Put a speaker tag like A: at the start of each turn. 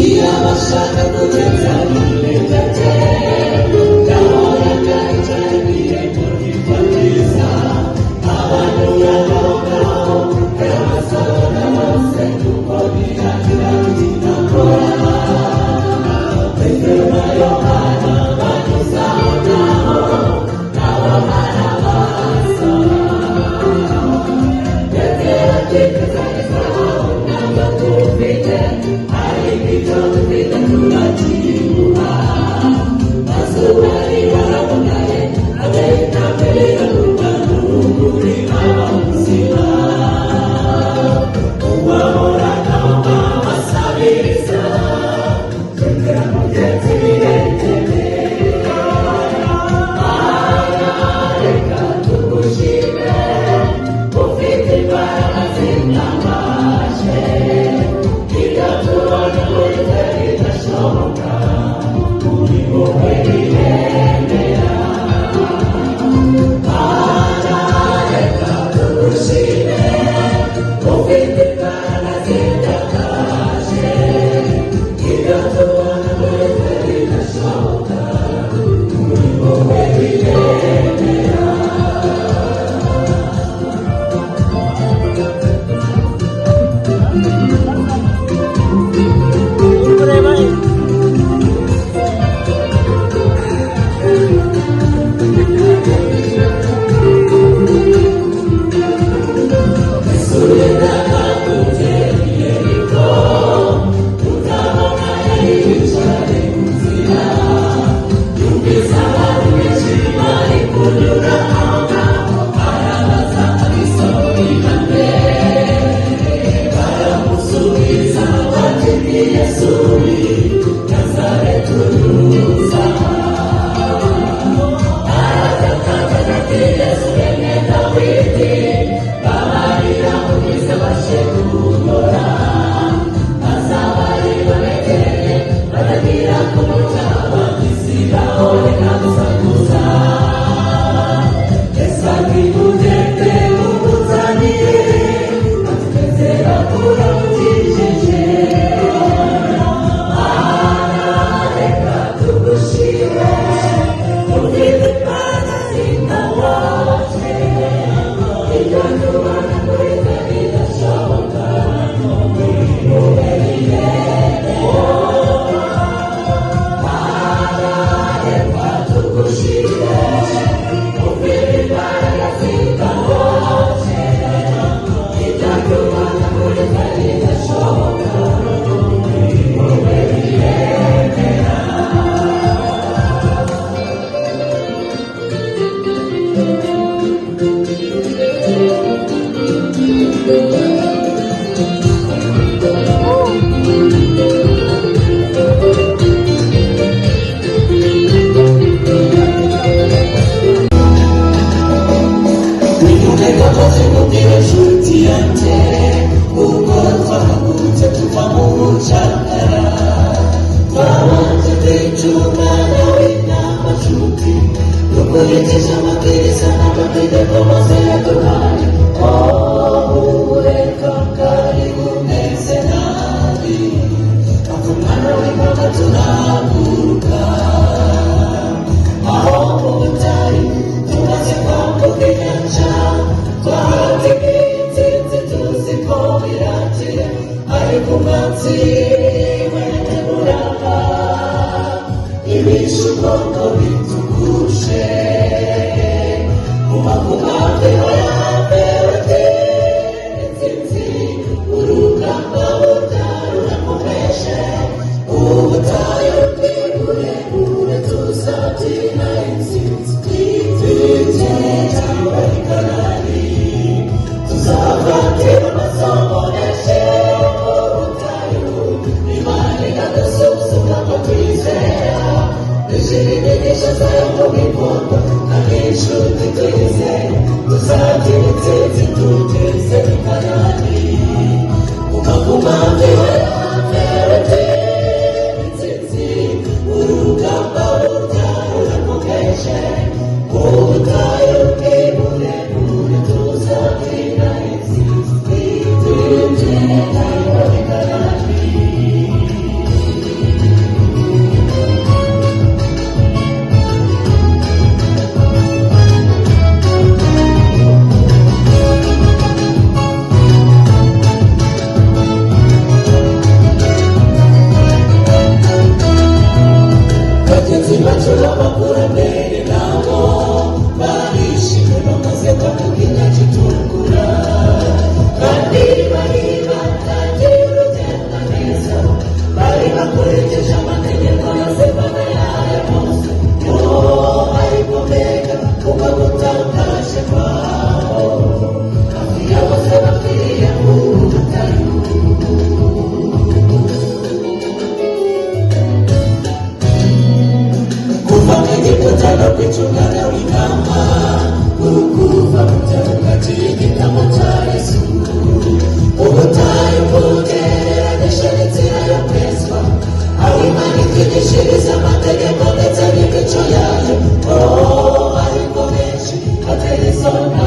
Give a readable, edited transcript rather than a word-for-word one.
A: Iyabashaka kugenza bimeze, yahoraga yicaye mu irembo ryitwa Ryiza, abanyura aho ngaho yabasabana bose, kuko ntiyagira ikindi akora. Petero na Yohana banyuze aho ngaho, nabo arabasaba. Petero ati: "Tuzageza ntabwo tufite, ariko icyo dufite turakiguha." Maze baramugaye, agahita biraguka, n'ukuri aba muzima. Uwahoraga aho ngaho asabiriza yongera mugenzi birekere. Mana, reka tugushime, ufite imbaraga zitangaje. Ibyo tubona muri twe bidashoboka, kuri wowe biremera. Mana, reka tugushime, ufite imbaraga zitangaje. Ibyo tubona muri twe bidashoboka, kuri wowe biremera.
B: Kureba he?
A: Wibuke maze mubwire inshuti yanjye uko twahagurutse tuva mu bucakara, twabanje kwica umwana w'intama nshuti, dukurikije amabwiriza n'amategeko maze yaduhaye. Uburetwa bwari bumeze nabi, ako mwana w'intama turahaguruka. Aho mu butayu tumaze kwambuka inyanja, twahategeye intsinzi tuzi ko birangiye, ariko umwanzi weteguraga ibishuko ngo bitugushe mu makuba. Yabewe intsinzi, urugamba burya rurakomeje. Ubutayu bw'uburebure, tuzabyina intsinzi twigeze i Kanani. Tuzafatira amasomo menshi mu butayu. Imana ikadusuzuma ko twizera, dushyira inyigisho zayo mu bikorwa, kandi inshuti tuyizere, tuzagira intsinzi tugeze i Kanani. Kumakumande intsinzi, urugamba burya rurakomeje. Ubutayu bw'uburebure. Sona.